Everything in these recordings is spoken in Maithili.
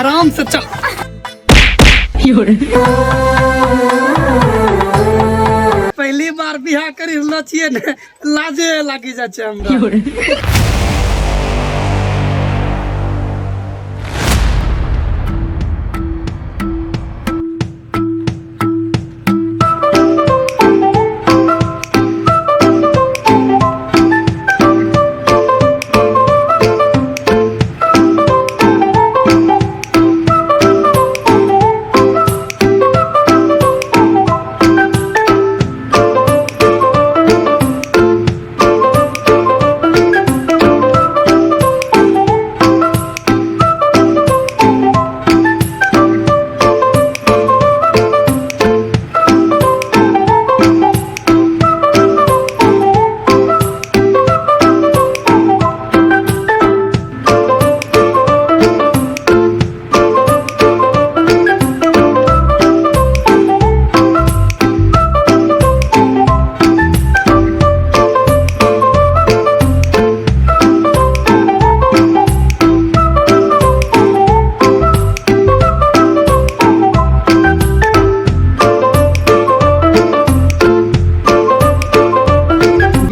आराम से चल। पहली बार बियाह करी रहलो छियै ने, लाजे लागी जाइ छै हमरा।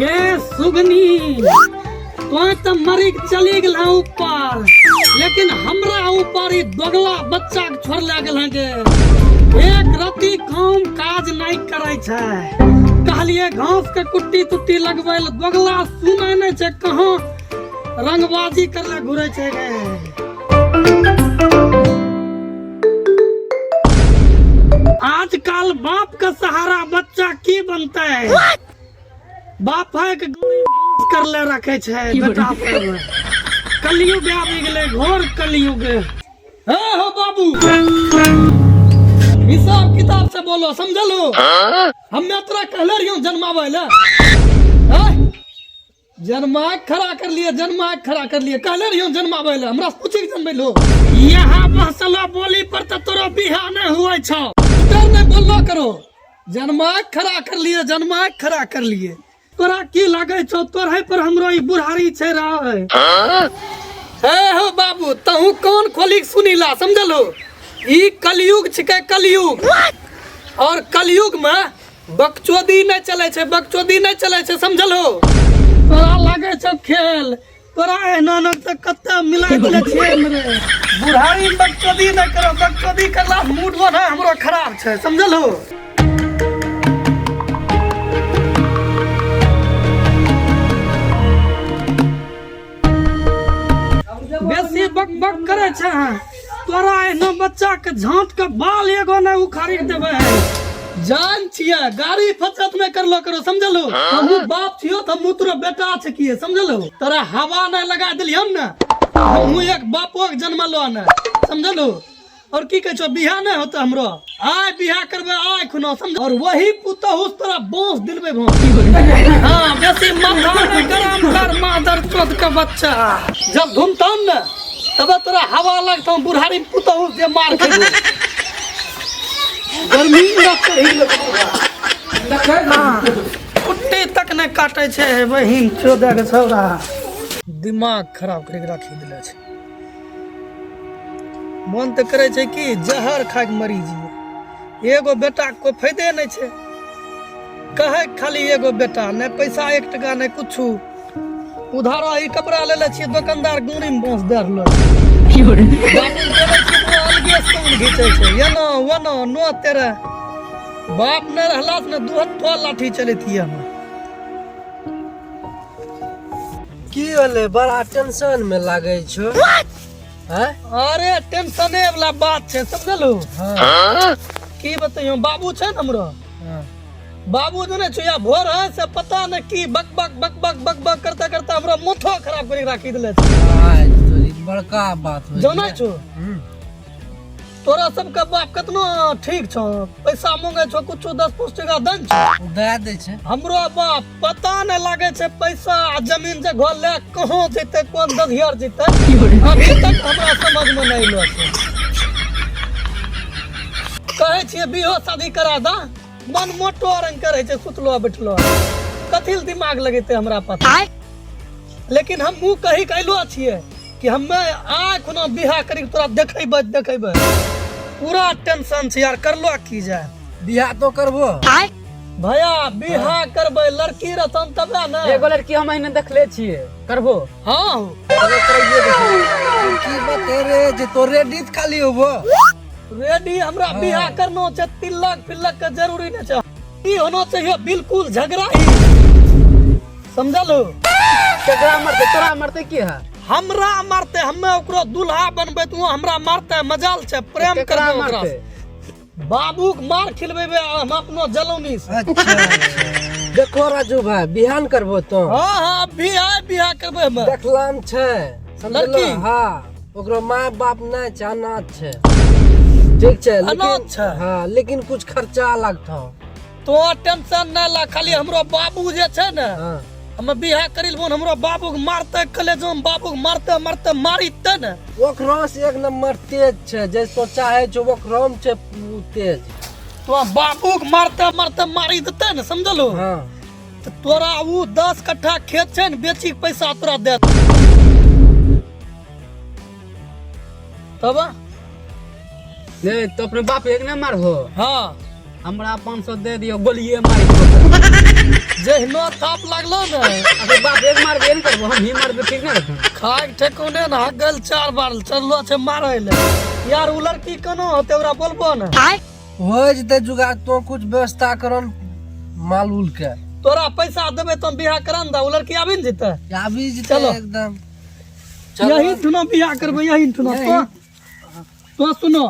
गे सुगनी, तो तऽ मरी के चली गेल ऊपर, लेकिन हमरा ऊपर ई दोगला बच्चा के छोड़ले गेल हँ गे। एक रत्ती काम काज नहीं करे छै। कहलिए घास के कुट्टी तुट्टी लगबै लए, दोगला सुनै नहीं छै, कहाँ रंगबाजी करले घुरे छै गे। आजकल बाप के सहारा बच्चा की बनता है? बाप है के गोली कर ले रखे छै बेटा सब। कलयुग आबि गेलै, घोर कलयुग। हे हो बाबू, हिसाब किताब से बोलो, समझलो? हमे तोरा कहले रहियो जन्माबै ले, हैं? जन्मा के खड़ा कर लिए, जन्मा के खड़ा कर लिए। कहले रहियो जन्माबै ले, हमरा से पूछी के जन्मेलो। यहाँ बहसला बोली पर तो तोरो बियाह नहीं हुए छौ। डर नहीं बोललो करो। जन्मा के खड़ा कर लिए, जन्मा के खड़ा कर लिए। तोरा की लागे छौ तोरे पर हमरो ई बुढ़ारी छै रहा है? हे हो बाबू, तहु कान खोली के सुनीला, समझलो? ई कलयुग छिकै, कलयुग, और कलयुग में बकचोदी नहीं चले छै, बकचोदी नहीं चले छै, समझलो? तोरा लागे छौ खेल? तोरा एहना न तऽ कते मिला देले छियै हमरे। बुढ़ारी में बकचोदी नहीं करो, बकचोदी करला से मूड बना हमरो खराब छै, समझलो? बेसी बक बक करे छै तोरा एहनो बच्चा के झाँट के बाल एगो नहीं उखाड़ी के देबै। जान छियै, गाड़ी फचत नहीं करलो करो, समझलो? हमहूँ बाप छियो तऽ हमहूँ तोरा बेटा छियै, समझलो? तोरा हवा नहीं लगा देलियन ने, हमहूँ एक बापो के जन्मलो ने, समझलो? और की कहै छौ, बियाह नहीं होता हमरो? आय बियाह करबै आय खुना, समझ? और वही पुतहु से तोरा बांस दिलबै, बांस। हाँ, बेसी माथा नहीं गरम कर, मादर चोद के बच्चा। जब घूमता ने तब तोरा हवा लगता, बुढ़ारी में पुतहु जे मार खेबो। गर्मी में चढ़ी कुट्टी तक नहीं काटे छै बहिन चोद के छौड़ा, दिमाग खराब करके राखी देले छै। मन तऽ करै छै कि जहर खाके मरी जियै। एगो बेटाके कोइ फायदे नहि छै, कहै खाली एगो बेटा, नहि पैसा एक टका, नहि कुछो। उधारो ई कपड़ा लेले छियै, दोकानदार गुणीमे बाँस दए रहलो छै। बाबू बोलै छै तऽ ओ अलगे साउंड घीचै छै, एना ओना नो तेरे। बाप नहि रहला से ने दू हत्थो लाठी चलैतियै हम। की होले, बड़ा टेंशन में लागे छो? हैं? अरे टेंशने वाला बात छै, समझलू? हाँ। की बतैयो, बाबू छै ने हमरो। हाँ। बाबू जने छै या भोर है से पता न की बक बक बक बक बक बक करता करता हमरा मुथो खराब करी राखी देले छै। आय तोरी बड़का बात हो। जानै छो? हम्म। तोरा सबके बाप कतनो ठीक छौ, पैसा मांगे छौ कुछो 10-5 टका दन छौ, दए दै छै। हमरो बाप पता नहीं लागे छै पैसा आ जमीन जे घर ले कहाँ जेतै, कोन दधियर जेतै, अभी तक हमरा समझ में नहीं एलो छै। कहै छियै बिहो शादी करा दा, मन मोटो रंग के रहै छै, सुतलो बैठलो, कथी लए दिमाग लगेतै हमरा पता। लेकिन हम मुँह कही के अयलो छियै। कि हमे आइ खुना बियाह करी तोरा देखेबै देखेबै। पूरा टेंशन छै यार, करलो की जाए। बियाह तो करबो भैया, बियाह करबै, लड़की रहतन तबे ने। एगो लड़की हम एहने देखले छियै, करबो? हाँ। चलो, कराइए देखिए। की बात है रे, जे तो रेडी खाली होबो? रेडी, हमरा बियाह करनो छै, तिलक फिलक के जरूरी नहीं छै। ई होना चाहिए बिल्कुल झगड़ा ही, समझल हो? केकरा मरते? तोरा मरते की है? हमरा मारते, हमे ओकरो दूल्हा बनबै तू हमरा मारते? मजाल छै। प्रेम केकरा करबै ओकरा मारते? से। बाबू के मार खिलबेबे हम अपनो जलौनी से। अच्छा देखो राजू भाई, बिहान करबो तो? हाँ हाँ, अभी आए बियाह करबै हम। देखलाम छै, समझलो? लड़की? हाँ, ओकरो माय बाप नहि छै, अनाथ छै, ठीक छै? लेकिन अनाथ छै? हाँ, लेकिन कुछ खर्चा लागतो। तो टेंशन न ला, खाली हमरो बाबू जे छै ने, हम बियाह करी लेबो, हमरो बाबू के मारते कलेजो, बाबू के मारते मारते मारी ते ने। ओकरो से एक नंबर तेज छै, जे तो चाहे छै ओकरो मे छै उ तेज। तो बाबू के मारते मारते मारी देते ने, समझलो? हाँ। तऽ तोरा उ 10 कट्ठा खेत छै ने, बेची के पैसा तोरा देत तब। नहीं तो अपने बाप एक ना मारबो? हाँ। हमरा 500 दे दियो, गोलिए मारि देबो। जहिना थाप लागलो ने। अरे बाप एक मारबे ने करबो, हम ही मारबे, ठीक ना रहतो? खाय के ठेकोने ने हगल, चार बार चललो छै मारै ले। यार, उ लड़की कोनो होते, ओकरा बोलबो ने। हो जेतै जुगाड़, तो कुछ व्यवस्था करन माल उल के। तोरा पैसा देबै तो बियाह करान दा, उ लड़की आबि ने जेतै। आबि जेतै। चलो। एकदम। यही ठुना बियाह करबै, यही ठुना। तो तो सुनो,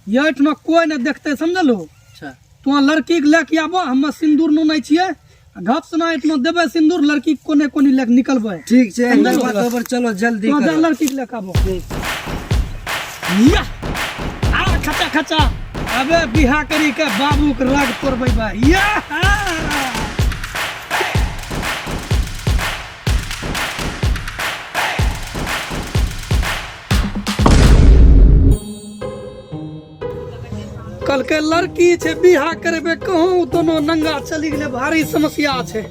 यही ठुना कोई ने देखते, समझलो? अच्छा। तो लड़की के लेके आबो, हम सिंदूर नुनै छियै, घप सुना इतना देबै सिंदूर, लड़की के कोने कोनी लेके निकलबै। ठीक छै। समझलो? बात पर चलो, जल्दी तो जा। करो। लड़की के लेके आबो। या आ खचा खचा, अबे बिहा करी के बाबू के राग तोड़बै बा या। कल के लड़की छै, बिहा करबे, कहूँ दोनों नंगा चली गेलै, भारी समस्या छै।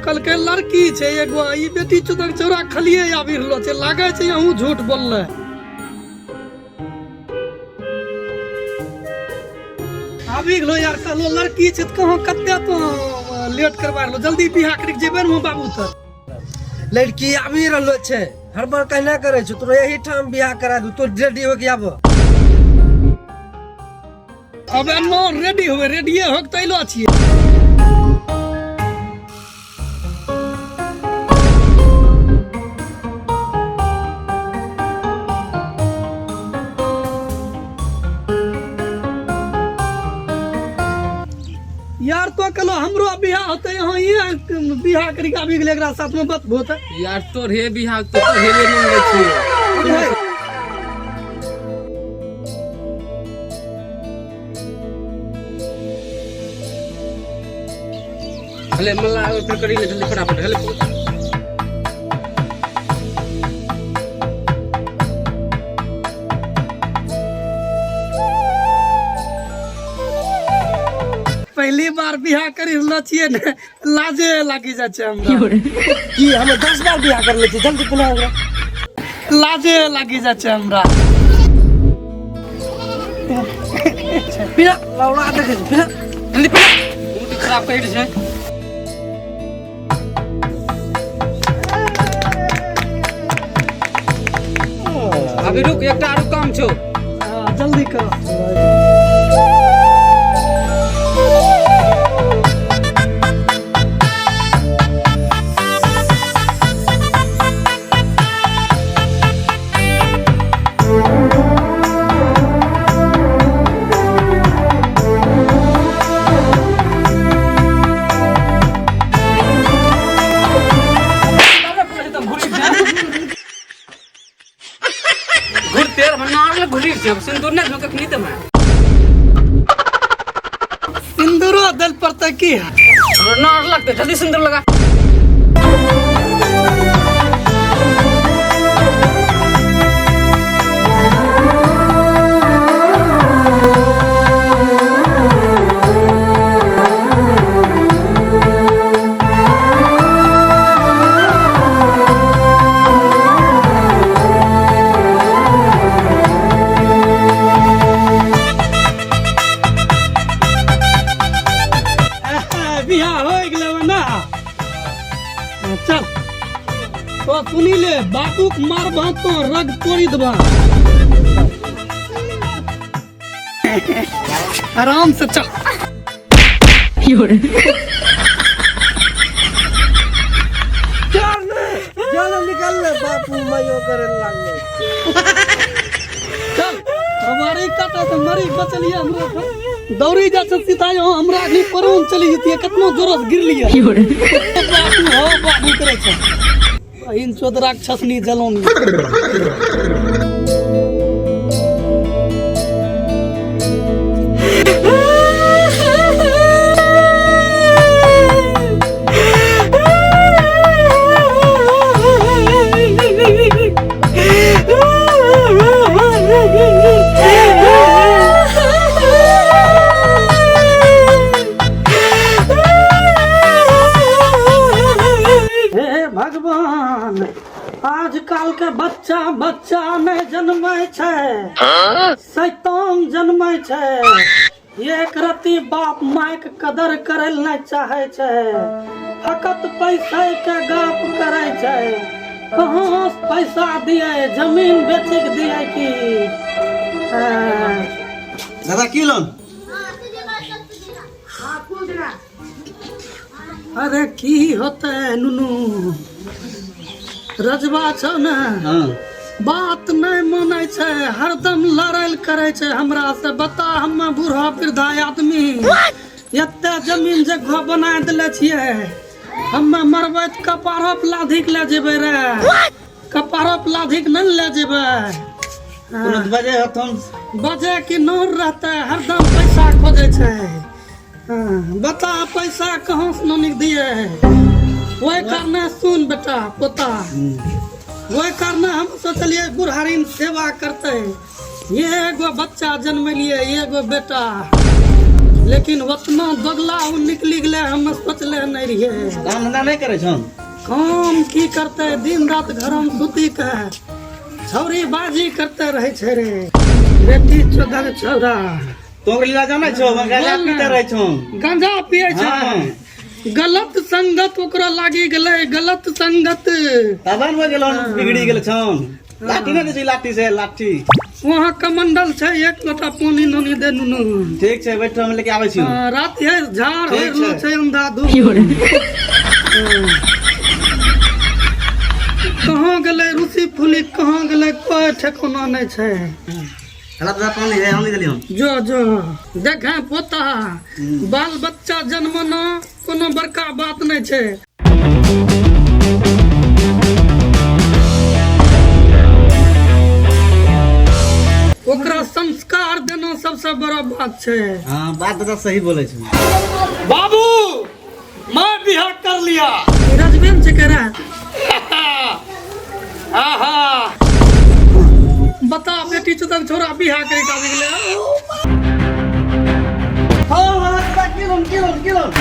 कल के लड़की छै एगो, ई बेटी चुदक चौरा खलिए आबि रहलो छै, लागै छै अहूँ झूठ बोलले। आबि गेलो यार, कहलो लड़की छै तऽ कहाँ कते तो लेट करवा रहलो, जल्दी बियाह करि के जेबै ने बाबू तऽ। लड़की आबि रहलो छै, हर बार कहना करे छौ, तोरा यही ठाम बियाह करा दू, तो रेडी हो के आबो। अबे नो रेडी होबे, रेडिये होके तऽ अइलो छियै। यार, तो कहलो हमरो बियाह होते, यहाँ ये बियाह करी के आबि गेलै, एकरा साथ में बात होते। यार, तोर हे बिहार तो तोर हेले नहीं छियै। हले मला फिर करी ले जल्दी फटाफट हले। पहली बार बियाह करी रहलो छियै ने, लाजे लागी जाइ छै हमरा। की, हमे 10 बार बियाह कर ले छियै, जल्दी पुनः ओकरा। लाजे लागी जाइ छै हमरा। पिना लौड़ा देखे छै, पिना जल्दी पिना, मूड खराब करि छै। अभी रुक, एकटा आरो काम छौ। हाँ, जल्दी करो। घुर तेर भंडार ले घुरी छै, सिंदूर ने झोंके कखनी ते मैं। सिंदूरो दल पड़तै की? हमरा नार लगते, जल्दी सिंदूर लगा। तो सुनी ले, बाबू के मारबा तो रग तोड़ी देबा। आराम से चल। चल ने, चल निकल ले, बापू माइयो करे लागले। चल, हमारे काटा से मरी बचलिए हमरा। दौड़ी जा छै सीधा यहाँ, हमरा अखनी परोन चली जतिए, कतनो जोर से गिर लिए। बाबू हो बाबू करे छै, बहिन चोद राक्षसनी जलौनी। हे भगवान, आजकल के बच्चा बच्चा नहि जन्मै छै, शैतान जन्मै छै। एक रत्ती बाप माय के कदर करै लए नहि चाहै छै, फकत पैसे के गप करै छै। कहाँ से पैसा दिए? जमीन बेची के दिए की? दादा, की लोन? अरे की होतै नुनू, रजवा छौ ने, बात नहि मानै छै, हरदम लड़ाइ करै छै हमरा से। बता, हम बूढ़ा वृद्धा आदमी, एते जमीन जगह बना देले छियै, हमे मरबै तऽ कपारो पर लाधिक ले जेबै रे? कपारो पर लाधिक नहि ले जेबै। कोनो बजे हथन? बजे की नूर रहतै, हरदम पैसा खोजै छै। हाँ, बता पैसा कहाँ से नोनिक दिए? ओहि कारणे सुन बेटा पोता, ओहि कारणे हम सोचलिए बुढ़ारी में सेवा करते, एगो बच्चा जन्मलिए, एगो बेटा, लेकिन उतना दोगला ओ निकली गेलै, हम सोचले नहीं रहिए। काम धंधा नहीं करे छन? काम की करते, दिन रात घर में सुती के छौरी बाजी करते रहे छै रे बेटी चौदह छौरा। तो लीला जानै छौ, गांजा बोल ने। पीते रहै छौ। गांजा पिए छै। गलत संगत ओकरा लागी गेलै, गलत संगत। तबन हो गेल, बिगड़ी गेल छौन। लाठी नहि दै छै लाठी से लाठी। वहाँ कमंडल छै, एक लोटा पानी नोनी दे नुनू। ठीक छै, बैठो, हम लेके आबै छी। हाँ, रात है, झाड़ ठीक हो छै। छै अंधा धूप। कहाँ गेलै रूसी फूली, कहाँ गेलै, कोई ठेकाना नहि छै। हला तोरा पानी है, हम नहीं देलियौ। जो जो देखे पोता, बाल बच्चा जन्मना कोनो बड़का बात नहि छै। ओकरा संस्कार देना सबसे बड़ा बात छै। हाँ, बात दादा सही बोले छै। बाबू, मैं बिहार कर लिया। रजबेन छै कह रहा। आहा, बता बेटी चुदक छोरा बिहार करे का गेलै। हाँ हाँ दादा, की लोन की लोन की लोन?